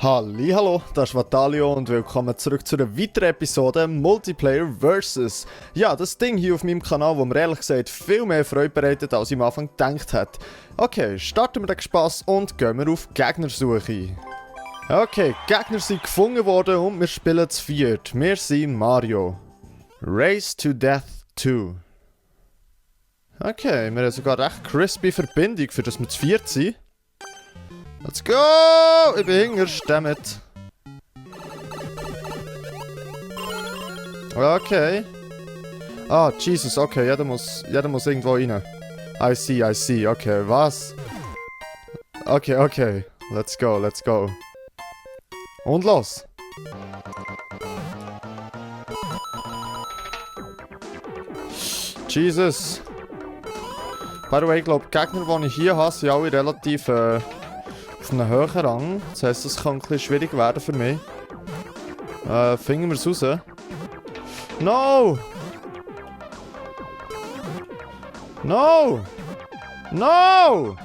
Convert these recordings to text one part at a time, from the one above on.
Hallo, das ist Vatalio und willkommen zurück zu einer weiteren Episode Multiplayer vs. Ja, das Ding hier auf meinem Kanal, wo mir ehrlich gesagt viel mehr Freude bereitet, als ich am Anfang gedacht hätte. Okay, starten wir den Spaß und gehen wir auf Gegnersuche. Okay, Gegner sind gefunden worden und wir spielen zu viert. Wir sind Mario. Race to Death 2. Okay, wir haben sogar recht crispy Verbindung, für das wir zu viert sind. Let's go! Ich bin hinterst, dammit. Okay. Ah, Jesus, okay, jeder muss irgendwo rein. I see, okay, was? Okay, let's go. Und los! Jesus! By the way, ich glaube, die Gegner, die ich hier habe, sind alle relativ auf einem höheren Rang. Das heisst, es kann ein bisschen schwierig werden für mich. Finden wir es raus. No! No! No!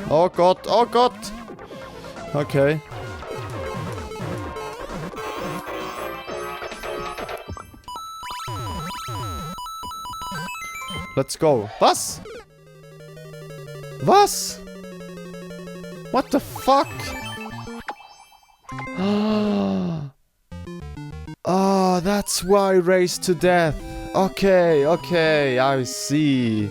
Oh Gott, oh Gott! Okay. Let's go. Was? Was? What the fuck? Oh, that's why Race to Death. Okay, I see.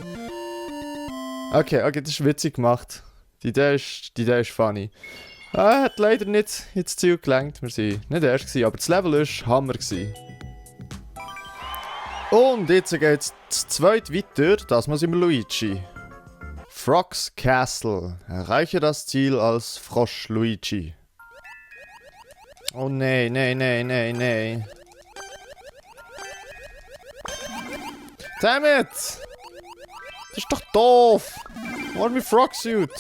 Okay, das ist witzig gemacht. Die Idee ist funny. Hat leider nicht ins Ziel gelenkt. Wir sind nicht erst gewesen, aber das Level ist Hammer gewesen. Und jetzt geht es zu zweit weiter, das muss immer Luigi. Frog's Castle. Erreiche das Ziel als Frosch Luigi. Oh nee. Damn it! Das ist doch doof! What me Frog Suit?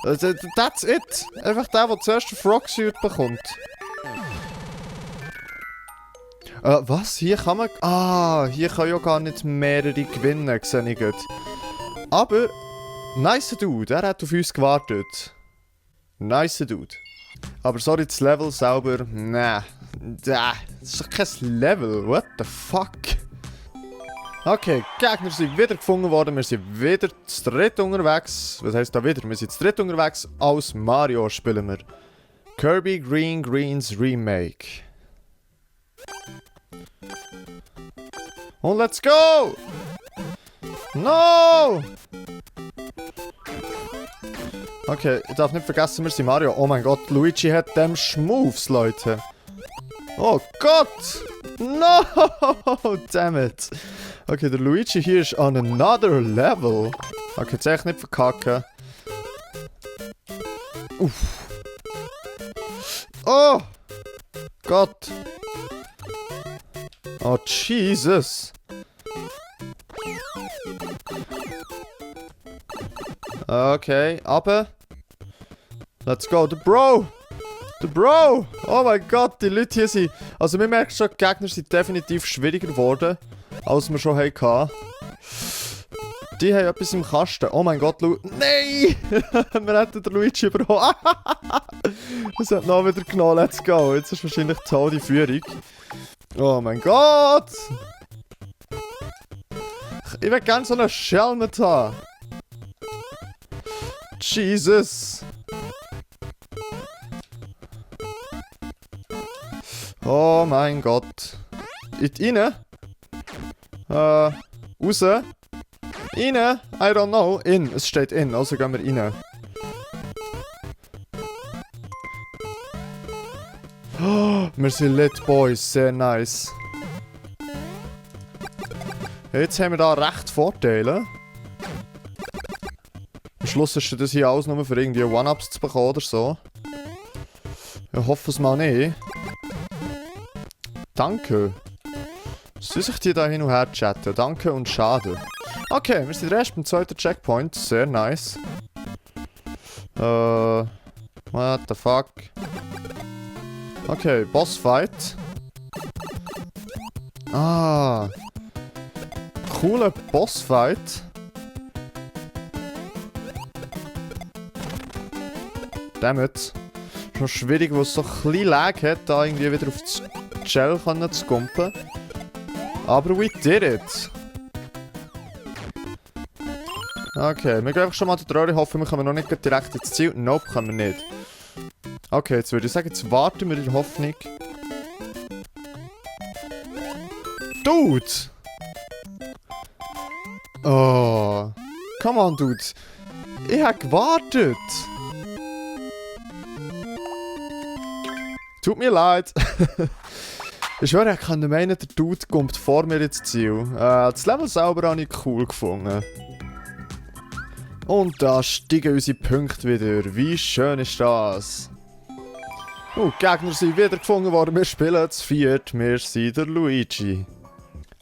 That's it! Einfach der zuerst den Frog Suit bekommt. Was? Hier kann man... Ah, hier kann ja gar nicht mehrere gewinnen, sehe ich gut. Aber... Nice Dude, er hat auf uns gewartet. Nice Dude. Aber sorry, das Level selber... Nee. Das ist doch kein Level. What the fuck? Okay, Gegner sind wieder gefunden worden. Wir sind wieder zu dritt unterwegs. Was heisst da wieder? Wir sind zu dritt unterwegs. Als Mario spielen wir. Kirby Greens Remake. Und let's go! No! Okay, ich darf nicht vergessen, wir sind Mario. Oh mein Gott, Luigi hat dem Schmoves, Leute. Oh Gott! No! Damn it. Okay, der Luigi hier ist on another level. Okay, jetzt echt nicht verkacken. Uff. Oh! Gott! Oh, Jesus! Okay, aber... Let's go, the Bro! The Bro! Oh mein Gott, die Leute hier sind... Also, wir merken schon, die Gegner sind definitiv schwieriger geworden, als wir schon hatten. Die haben etwas im Kasten. Oh mein Gott, Nein! Wir hätten den Luigi überholt. Das hat noch wieder genommen, let's go. Jetzt ist wahrscheinlich toll die Führung. Oh mein Gott! Ich will gerne so einen Schelm haben. Jesus! Oh mein Gott. Rein? Raus? Rein? I don't know. In. Es steht in, also gehen wir rein. Oh, wir sind Lit Boys, sehr nice. Jetzt haben wir da recht Vorteile. Am Schluss ist das hier alles nur für irgendwie One-Ups zu bekommen oder so. Ich hoffe es mal nicht. Danke. Soll ich die da hin und her chatten? Danke und schade. Okay, wir sind erst beim zweiten Checkpoint. Sehr nice. What the fuck? Okay, Bossfight. Ah. Cooler Bossfight. Damit. Schon schwierig, wo es so ein bisschen Lag hat, da irgendwie wieder auf das Gel zu kumpen. Aber we did it. Okay, wir gehen einfach schon mal die Röhre, hoffen wir kommen noch nicht direkt ins Ziel. Nope, können wir nicht. Okay, jetzt würde ich sagen, jetzt warten wir in der Hoffnung. Dude! Oh. Come on, Dude. Ich habe gewartet. Tut mir leid. Ich schwöre, ich kann meinen, der Dude kommt vor mir ins Ziel. Das Level selber habe ich cool gefunden. Und da steigen unsere Punkte wieder. Wie schön ist das? Die Gegner sind wieder gefunden worden. Wir spielen zu viert. Wir sind der Luigi.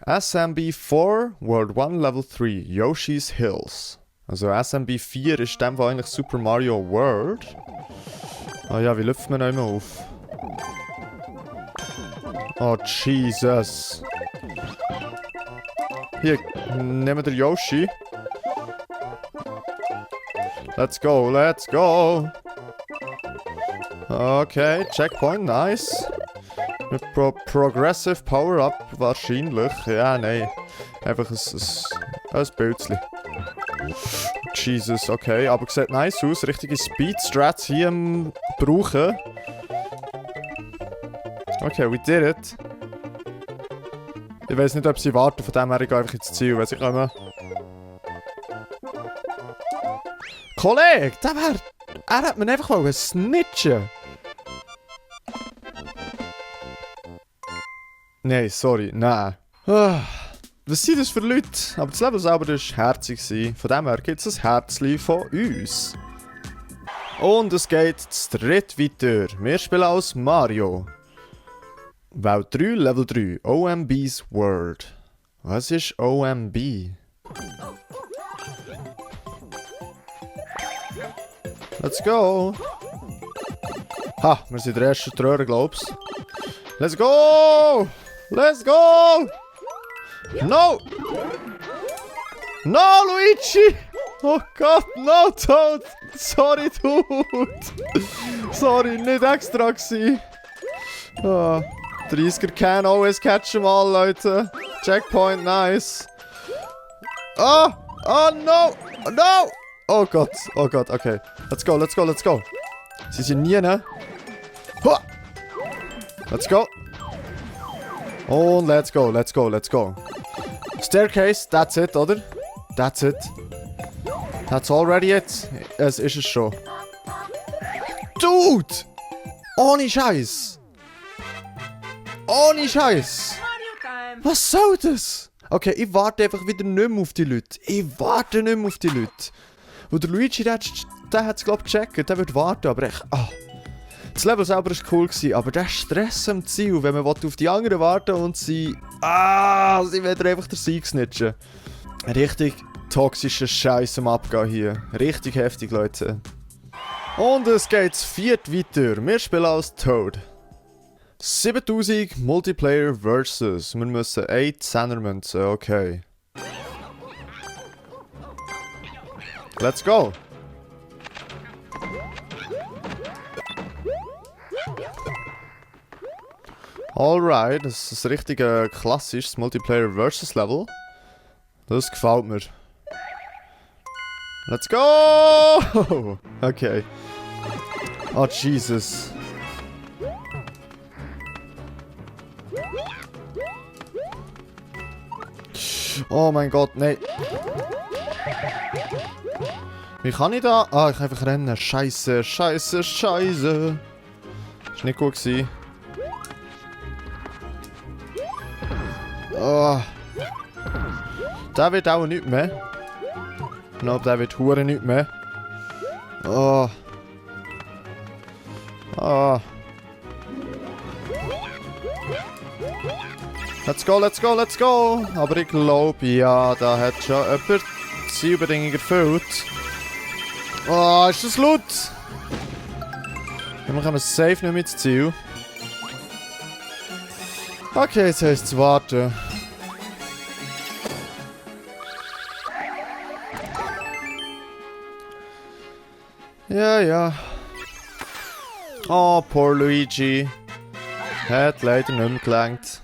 SMB 4, World 1, Level 3, Yoshi's Hills. Also SMB 4 ist in dem Fall eigentlich Super Mario World. Ah ja, wie läuft man noch immer auf? Oh, Jesus. Hier, nehmen wir Yoshi. Let's go, let's go. Okay, Checkpoint, nice. Mit Progressive Power-Up wahrscheinlich. Ja, nein. Einfach ein Bildchen. Jesus, okay. Aber sieht nice aus. Richtige Speed-Strats hier am brauchen. Okay, we did it. Ich weiß nicht, ob sie warten, von dem her ich gehe einfach ins Ziel, wenn sie kommen. Kollege, er hat mir einfach mal snitchen. Nein, sorry, nein. Was sind das für Leute? Aber das Level selber war herzig. Von dem her gibt es ein Herzchen von uns. Und es geht zu dritt weiter. Wir spielen als Mario. Welt 3, Level 3, OMB's World. Was ist OMB? Let's go! Ha, wir sind der erste Trörer, glaub's. Let's go! Let's go! No! No, Luigi! Oh Gott, no, Toad! Sorry, Dude! Sorry, nicht extra gsi. 30er can always catch them all, Leute. Checkpoint, nice. Oh! Oh no! No! Oh Gott, okay. Let's go, let's go, let's go. Sie sind nie, ne? Let's go. Und let's go, let's go, let's go. Staircase, that's it, oder? That's it. That's already it. Es ist es schon. Dude! Ohne Scheiß! Ohne Scheiß! Was soll das? Okay, ich warte einfach wieder nicht mehr auf die Leute. Ich warte nicht mehr auf die Leute. Wo der Luigi, der hat es glaube ich gecheckt, der wird warten, aber ich... Das Level selber war cool, aber der Stress am Ziel, wenn man auf die anderen warten und sie... sie werden einfach den Sieg snitchen. Richtig toxischer Scheiß am Abgehen hier. Richtig heftig, Leute. Und es geht zu viert weiter. Wir spielen als Toad. 7000 Multiplayer versus. Wir müssen 8 Centermünzen, okay. Let's go! Alright, das ist ein richtig klassisches Multiplayer versus Level. Das gefällt mir. Let's go! Okay. Oh, Jesus. Oh mein Gott, nein. Wie kann ich da? Ich kann einfach rennen. Scheiße, scheiße, scheiße. Ist nicht gut gewesen. Der wird auch nicht mehr. Ich glaube, der wird hure nicht mehr. Let's go, let's go, let's go! Aber ich glaube, ja, da hat schon jemand die Zielbedingungen erfüllt. Ist das laut? Wir kommen safe nicht mehr ins Ziel. Okay, jetzt heißt es warten. Ja, ja. Oh, poor Luigi. Hat leider nicht mehr gelangt.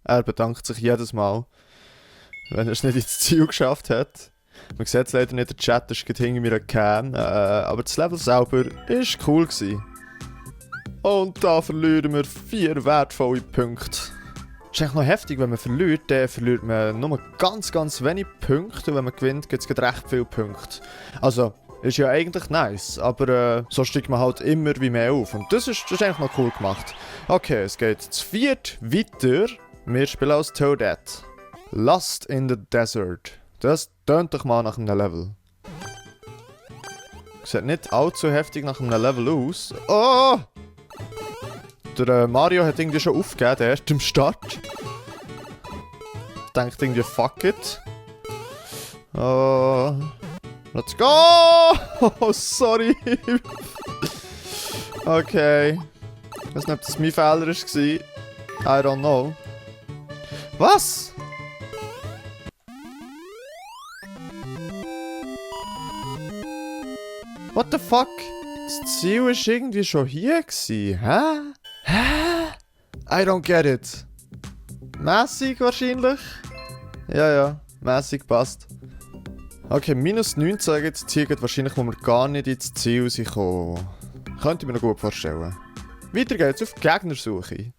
Er bedankt sich jedes Mal, wenn er es nicht ins Ziel geschafft hat. Man sieht es leider nicht, der Chat ist gerade hinter mir Cam, aber das Level selber war cool gewesen. Und da verlieren wir 4 wertvolle Punkte. Das ist eigentlich noch heftig, wenn man verliert, dann verliert man nur ganz wenig Punkte und wenn man gewinnt, gibt es recht viele Punkte. Also, ist ja eigentlich nice, aber so steigt man halt immer wie mehr auf und das ist eigentlich noch cool gemacht. Okay, es geht zu 4 weiter. Wir spielen als Toadette. Lost in the Desert. Das tönt doch mal nach einem Level. Sieht nicht allzu heftig nach einem Level aus. Oh! Der Mario hat irgendwie schon aufgegeben, der erst am Start. Denkt irgendwie, fuck it. Let's go! Oh, sorry. Okay. Ich weiß nicht, ob das mein Fehler war. I don't know. Was? What the fuck? Das Ziel war irgendwie schon hier gewesen. Hä? I don't get it. Mäßig wahrscheinlich? Ja, mäßig passt. Okay, minus 19 jetzt hier geht wahrscheinlich, wo wir gar nicht ins Ziel sind gekommen. Könnte ich mir noch gut vorstellen. Weiter geht's auf Gegnersuche.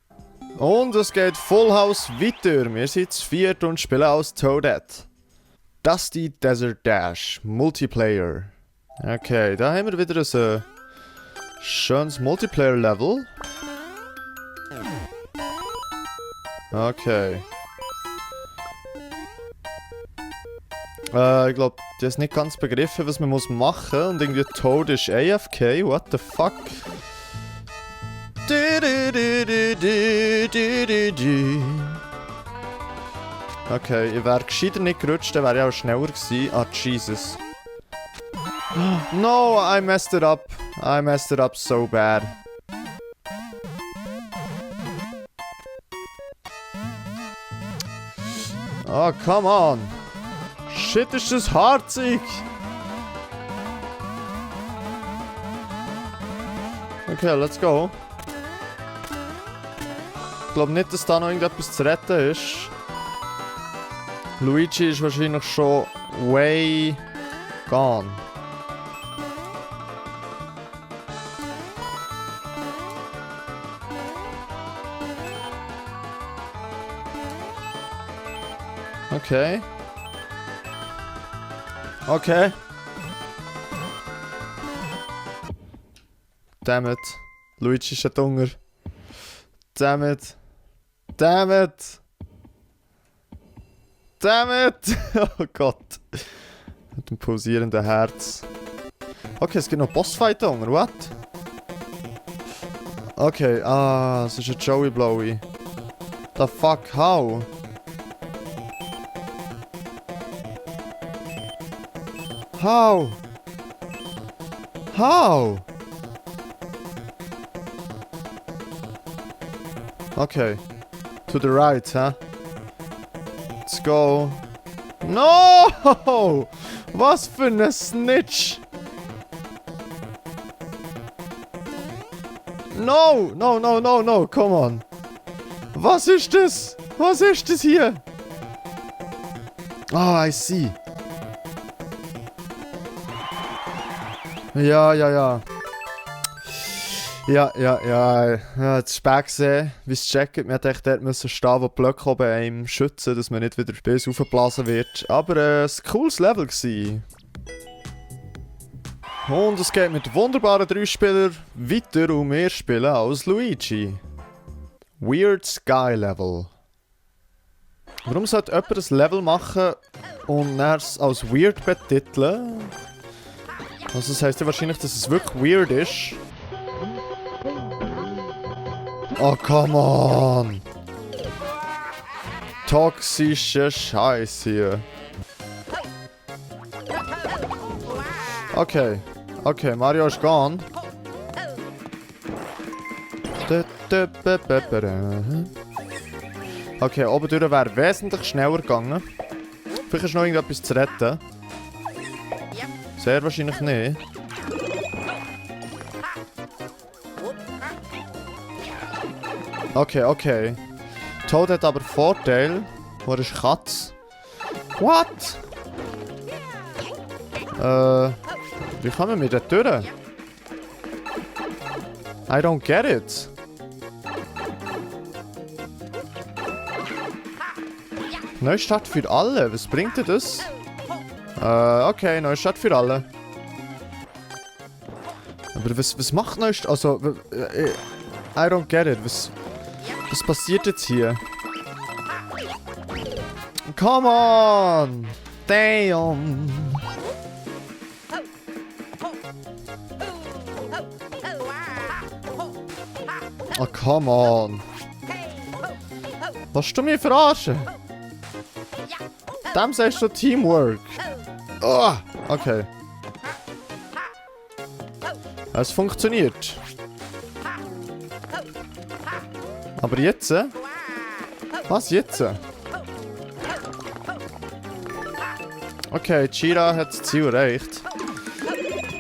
Und es geht Full House weiter. Wir sind zu 4 und spielen als Toadette. Dusty Desert Dash Multiplayer. Okay, da haben wir wieder ein schönes Multiplayer-Level. Okay. Ich glaube, die ist nicht ganz begriffen, was man machen muss. Und irgendwie Toad ist AFK. What the fuck? Okay, ich wäre gescheiter nicht gerutscht, dann wäre ich auch schneller gewesen. Ah, Jesus. No, I messed it up. I messed it up so bad. Oh, come on. Shit, ist das harzig. Okay, let's go. Ich glaube nicht, dass da noch irgendetwas zu retten ist. Luigi ist wahrscheinlich schon way gone. Okay. Okay. Damn it. Luigi ist ein Hunger. Damn it. Damn it. Damn it. Oh Gott. Mit dem pulsierenden Herz. Okay, es gibt noch Bossfight-Hunger. What? Okay, es ist ein Joey Blowy. The fuck, how? How? How? Okay. To the right, huh? Let's go. No! Was für eine Snitch! No! No, no, no, no, come on! Was ist das? Was ist das hier? Ah, I see. Ja. Ja, jetzt ist spät gesehen, wie es checkt. Man hätte echt dort müssen stehen, wo die Blöcke oben einem schützen, dass man nicht wieder böse aufgeblasen wird. Aber es war ein cooles Level gewesen. Und es geht mit wunderbaren 3 Spielern weiter und wir spielen als Luigi. Weird Sky Level. Warum sollte jemand ein Level machen und dann es als weird betiteln? Also das heisst ja wahrscheinlich, dass es wirklich weird ist. Oh, come on! Toxische Scheiße hier. Okay. Okay, Mario ist gone. Okay, oben durch wäre wesentlich schneller gegangen. Vielleicht ist noch irgendetwas zu retten. Sehr wahrscheinlich nicht. Okay, okay. Toad hat aber Vorteil. Wo ist Katz? What? Wie kommen wir da durch? I don't get it. Neustart für alle. Was bringt dir das? Okay, Neustart für alle. Aber was macht Neustart? Also, I don't get it. Was passiert jetzt hier? Come on! Damn! Oh, come on! Willst du mich verarschen? Dem sagst du Teamwork. Oh, okay. Es funktioniert. Aber jetzt? Was jetzt? Okay, Chira hat das Ziel erreicht.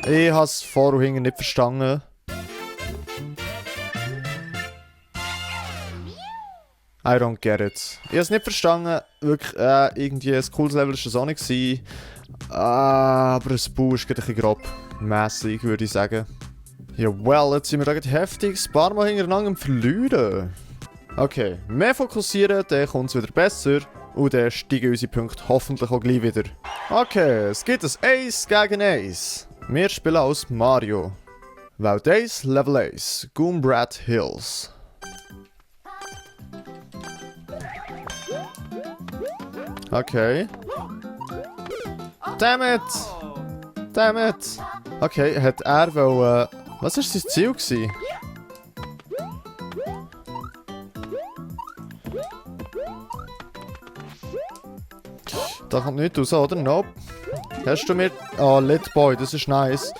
Ich habe es vor und hinten nicht verstanden. I don't get it. Ich habe es nicht verstanden. Wirklich, irgendwie ein cooles Level war es auch nicht. Aber ein Bau ist gerade ein bisschen grob. Mässig, würde ich sagen. Ja, well, jetzt sind wir da heftig ein paar Mal hintereinander am Verlieren. Okay, mehr fokussieren, dann kommt es wieder besser. Und dann steigen unsere Punkte hoffentlich auch gleich wieder. Okay, es gibt ein Ace gegen Ace. Wir spielen als Mario. Welt Ace, Level Ace, Goombrat Hills. Okay. Damn it! Damn it! Okay, hat er wohl... was war sein Ziel gewesen? Da kommt nichts raus, oder? Nope. Hast du mir... oh, Lit Boy, das ist nice.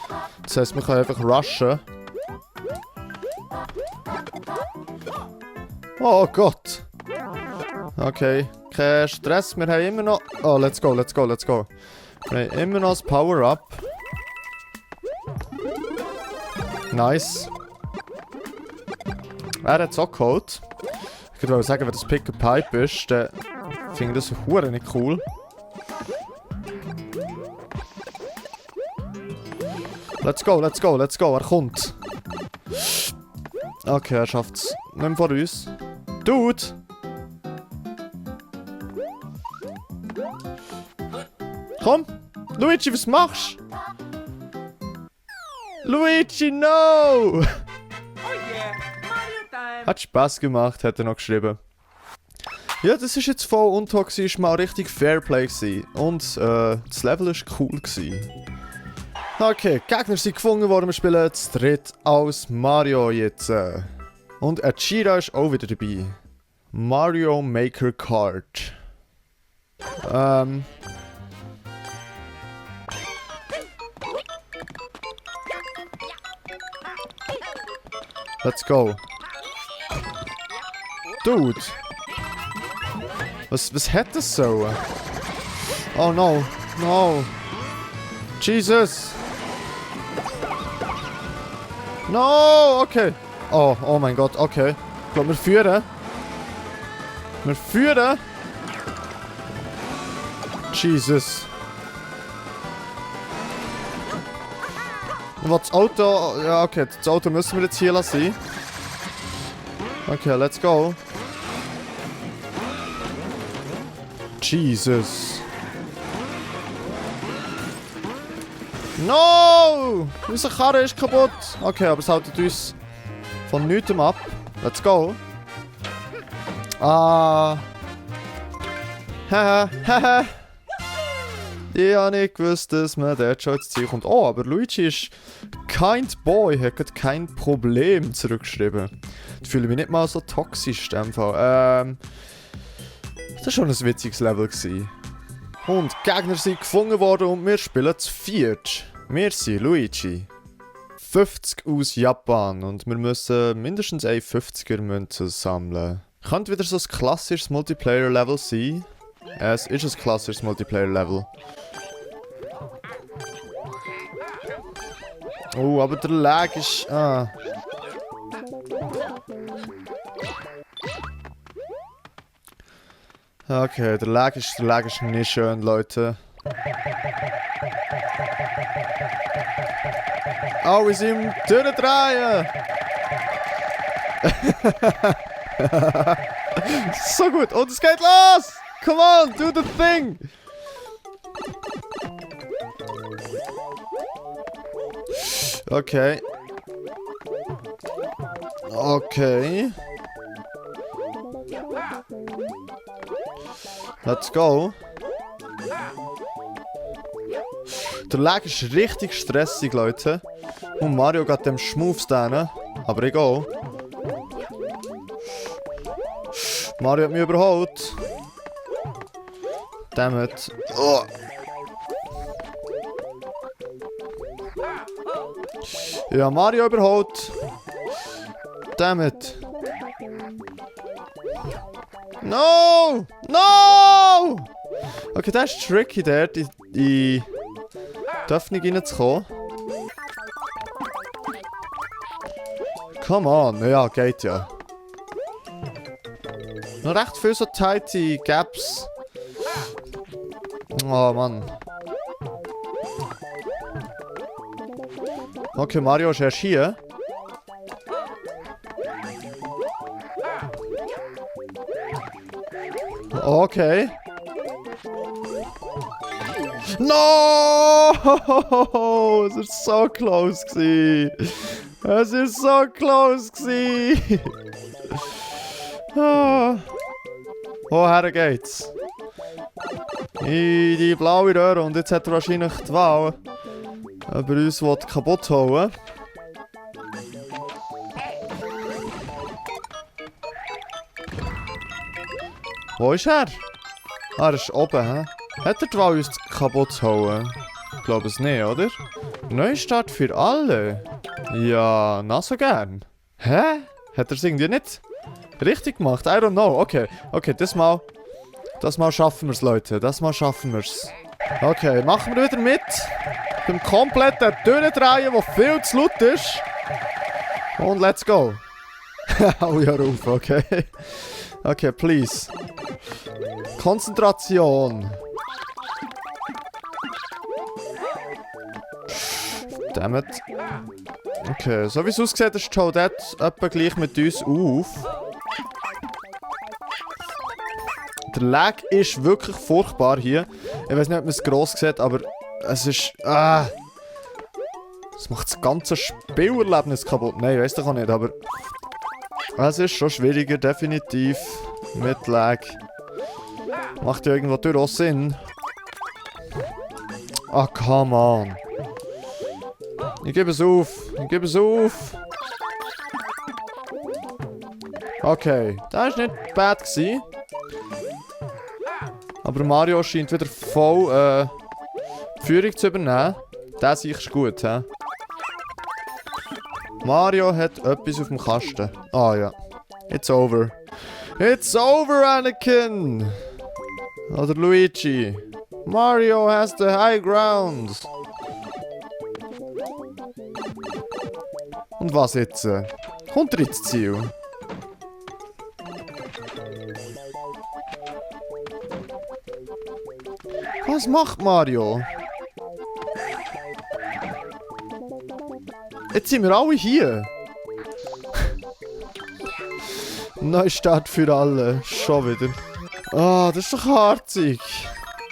Das heisst, wir können einfach rushen. Oh Gott! Okay, kein Stress, wir haben immer noch... oh, let's go, let's go, let's go. Wir haben immer noch das Power-Up. Nice. Er hat es auch geholt. Ich wollte sagen, wenn das Pick-a-Pipe ist, dann finde ich das verdammt nicht cool. Let's go, let's go, let's go, er kommt. Okay, er schafft es. Nicht mehr vor uns. Dude! Komm! Luigi, was machst du? Luigi, no! Oh yeah, Mario time! Hat Spaß gemacht, hat er noch geschrieben. Ja, das ist jetzt voll untoxisch, mal richtig Fairplay gewesen. Und das Level war cool gewesen. Okay, die Gegner sind gefunden worden, wir spielen zu dritt als Mario jetzt. Und Chira ist auch wieder dabei. Mario Maker Kart. Let's go. Dude. Was hat das so? Oh no. No. Jesus. No, okay. Oh mein Gott, okay. Ich glaube, wir führen. Wir führen. Jesus. Und das Auto... ja, okay, das Auto müssen wir jetzt hier lassen. Okay, let's go. Jesus. No! Unsere Karre ist kaputt. Okay, aber es hält uns von nichts ab. Let's go. Ah. Haha, haha. Ich habe nicht gewusst, dass man dort schon ins Ziel kommt. Oh, aber Luigi ist kind boy, hat kein Problem zurückgeschrieben. Ich fühle mich nicht mal so toxisch in dem Fall. Das war schon ein witziges Level gewesen. Und die Gegner sind gefunden worden und wir spielen zu viert. Wir sind Luigi. 50 aus Japan und wir müssen mindestens eine 50er-Münze sammeln. Könnte wieder so ein klassisches Multiplayer-Level sein. Es ist ein klassisches Multiplayer-Level. Oh, aber der Lag ist... Okay, der Lag ist nicht schön, Leute. Oh, wir sind im Durchdrehen! So gut, und es geht los! Come on, do the thing! Okay. Okay. Let's go. Der Lag ist richtig stressig, Leute. Und Mario geht dem Schmoves da, aber egal. Mario hat mich überholt. Dammit. Oh. Ja, Mario überholt. Dammit. No! No! Okay, das ist tricky, dort in die Öffnung reinzukommen. Come on, ja, geht ja. Noch recht viel so tighty Gaps. Oh Mann. Okay, Mario ist erst hier. Okay. No! Es ist so close gewesen. Es ist so close gewesen. Woher geht's? In die blaue Röhre. Und jetzt hat er wahrscheinlich die Wahl, ob er uns kaputt holen will. Wo ist er? Ah, er ist oben, hä? Hat er die Wahl, uns kaputt zu holen? Ich glaube es nicht, oder? Neustart für alle? Ja, na so gern. Hä? Hat er es irgendwie nicht richtig gemacht? I don't know. Okay, okay, das Mal schaffen wir es, Leute. Das Mal schaffen wir es. Okay, machen wir wieder mit. Beim kompletten Durchdrehen, der viel zu laut ist. Und let's go. Hau ja auf, okay. Okay, please. Konzentration. Dammit. Okay, so wie es aussieht, ist Toadette etwa gleich mit uns auf. Der Lag ist wirklich furchtbar hier. Ich weiß nicht, ob man es gross sieht, aber es ist... es macht das ganze Spielerlebnis kaputt. Nein, ich weiß doch auch nicht, aber... Es ist schon schwieriger, definitiv. Mit Lag. Macht ja irgendwo durchaus Sinn. Ah, come on. Ich gebe es auf. Ich gebe es auf. Okay, das war nicht bad gewesen. Aber Mario scheint wieder voll die Führung zu übernehmen. Das ist gut, hä? Mario hat etwas auf dem Kasten. Ah ja. It's over. It's over, Anakin! Oder Luigi. Mario has the high ground. Und was jetzt? Kommt er ins Ziel? Was macht Mario? Jetzt sind wir alle hier. Neustart für alle. Schon wieder. Ah, das ist doch harzig.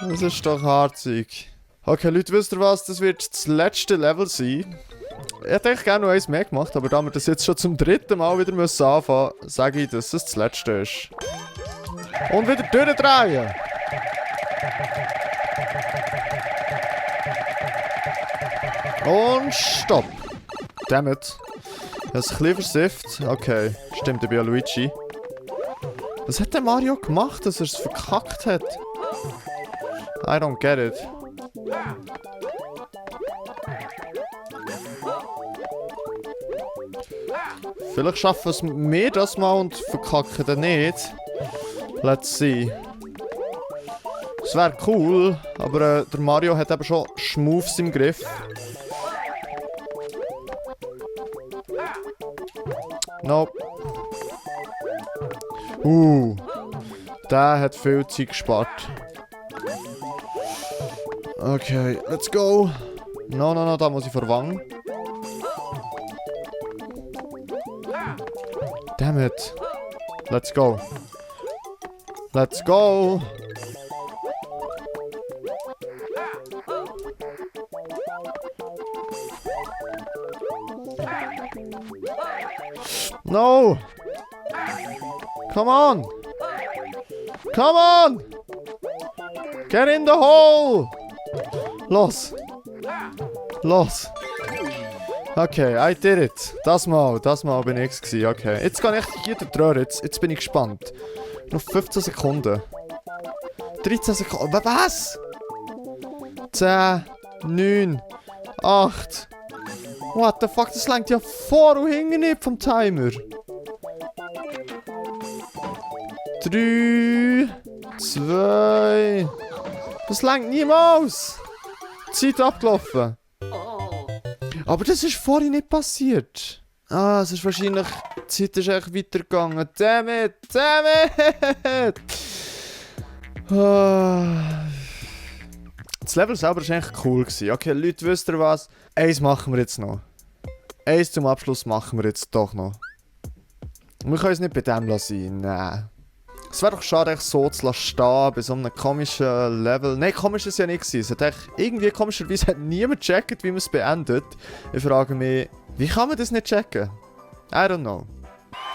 Das ist doch harzig. Okay, Leute, wisst ihr was? Das wird das letzte Level sein. Ich hätte eigentlich gerne noch eins mehr gemacht, aber da wir das jetzt schon zum dritten Mal wieder anfangen müssen, sage ich, dass es das letzte ist. Und wieder durchdrehen. Und stopp. Dammit. Das ist ein bisschen versifft. Okay, stimmt, ich bin ja Luigi. Was hat der Mario gemacht, dass er es verkackt hat? I don't get it. Vielleicht schaffen es wir das mal und verkacken dann nicht. Let's see. Das wäre cool, aber der Mario hat eben schon Schmoves im Griff. Nope. Der hat viel Zeit gespart. Okay, let's go. No, da muss ich verwangen. Damn it. Let's go. Let's go. No. Come on. Come on. Get in the hole. Los. Los. Okay, I did it. Das Mal bin ich gewesen. Okay, jetzt gehe ich hier den Röhr. Jetzt bin ich gespannt. Noch 15 Sekunden. 13 Sekunden. Was? 10, 9, 8. What the fuck? Das lenkt ja vor und hinten nicht vom Timer. 3, 2. Das lenkt niemals. Zeit abgelaufen. Aber das ist vorhin nicht passiert. Ah, es ist wahrscheinlich... Die Zeit ist echt weitergegangen. Damn it! Damn it! Das Level selber war eigentlich cool gewesen. Okay, Leute, wisst ihr was? Eins machen wir jetzt noch. Eins zum Abschluss machen wir jetzt doch noch. Wir können es nicht bei dem lassen. Nein. Es wäre doch schade, so zu stehen bei so einem komischen Level. Nein, komisch ist es ja nicht gewesen. Es hat echt irgendwie komischerweise hat niemand gecheckt, wie man es beendet. Ich frage mich, wie kann man das nicht checken? I don't know.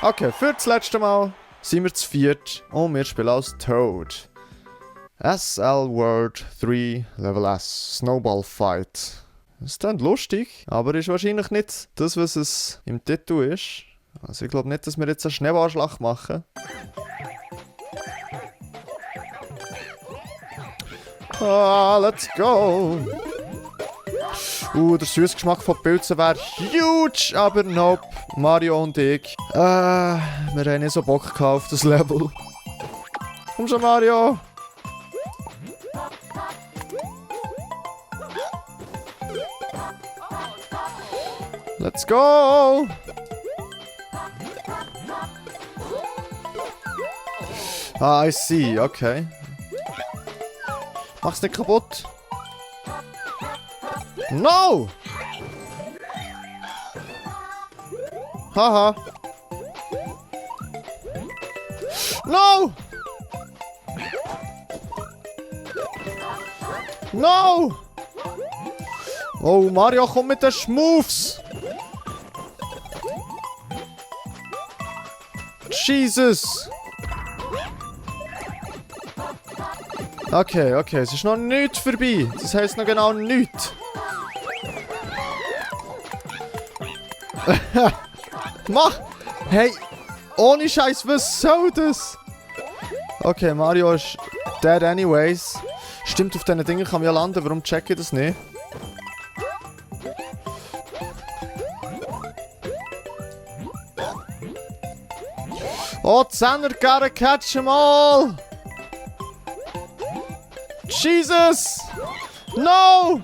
Okay, für das letzte Mal sind wir zu viert und wir spielen als Toad. SL World 3 Level S Snowball Fight. Das klingt lustig, aber ist wahrscheinlich nicht das, was es im Titel ist. Also ich glaube nicht, dass wir jetzt eine Schneeballschlacht machen. Ah, let's go! Der süße Geschmack von Pilzen wäre huge, aber nope. Mario und ich. Wir haben nicht so Bock gehabt auf das Level. Komm schon, Mario! Let's go! Ah, I see, okay. Mach's nicht kaputt. No! Haha. No! No! Oh, Mario, komm mit den Schmoves! Jesus! Okay, es ist noch nichts vorbei. Das heisst noch genau nichts. Mach! Hey! Ohne Scheiß, was soll das? Okay, Mario ist dead anyways. Stimmt, auf diesen Dingen kann man ja landen. Warum check ich das nicht? Oh, Zenner, gotta catch them all! Jesus! No!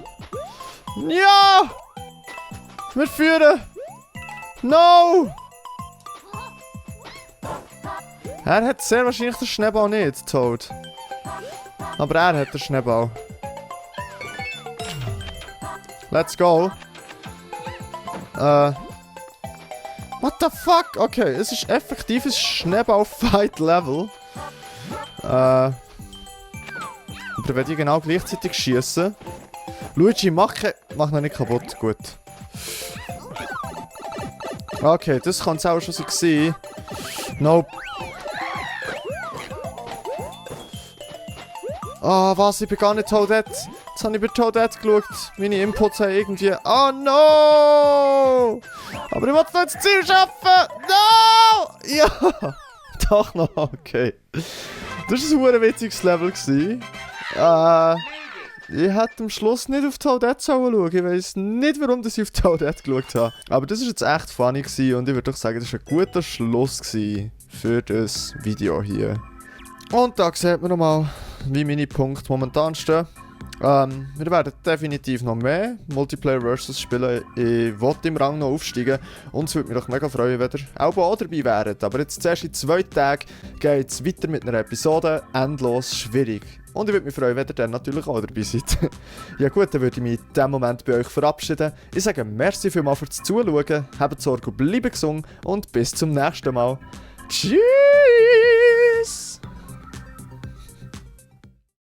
Ja! Wir führen! No! Er hat sehr wahrscheinlich den Schneeball nicht, Toad. Aber er hat den Schneeball. Let's go. What the fuck? Okay, es ist effektiv ein Schneeball-Fight-Level. Aber wenn die genau gleichzeitig schießen. Luigi, mach noch nicht kaputt. Gut. Okay, das kann es auch schon so sein. Nope. Ah, was? Ich bin gar nicht Toadette. Jetzt habe ich bei Toadette geschaut. Meine Inputs haben irgendwie... Oh no! Aber ich muss noch ins Ziel schaffen! No! Ja! Doch noch, okay. Das war ein witziges Level. Ich hätte am Schluss nicht auf Toadette schauen. Ich weiss nicht, warum ich auf Toadette geschaut habe. Aber das war jetzt echt funny und ich würde doch sagen, das war ein guter Schluss für das Video hier. Und da sieht man nochmal, wie meine Punkte momentan stehen. Wir werden definitiv noch mehr Multiplayer Versus spielen. Ich wollte im Rang noch aufsteigen und es würde mich doch mega freuen, wenn ihr auch dabei wäret. Aber jetzt zuerst in 2 Tagen geht es weiter mit einer Episode «Endlos schwierig». Und ich würde mich freuen, wenn ihr dann natürlich auch dabei seid. Ja gut, dann würde ich mich in diesem Moment bei euch verabschieden. Ich sage merci vielmals fürs Zuschauen, habt Sorge und bleibt gesund und bis zum nächsten Mal. Tschüss!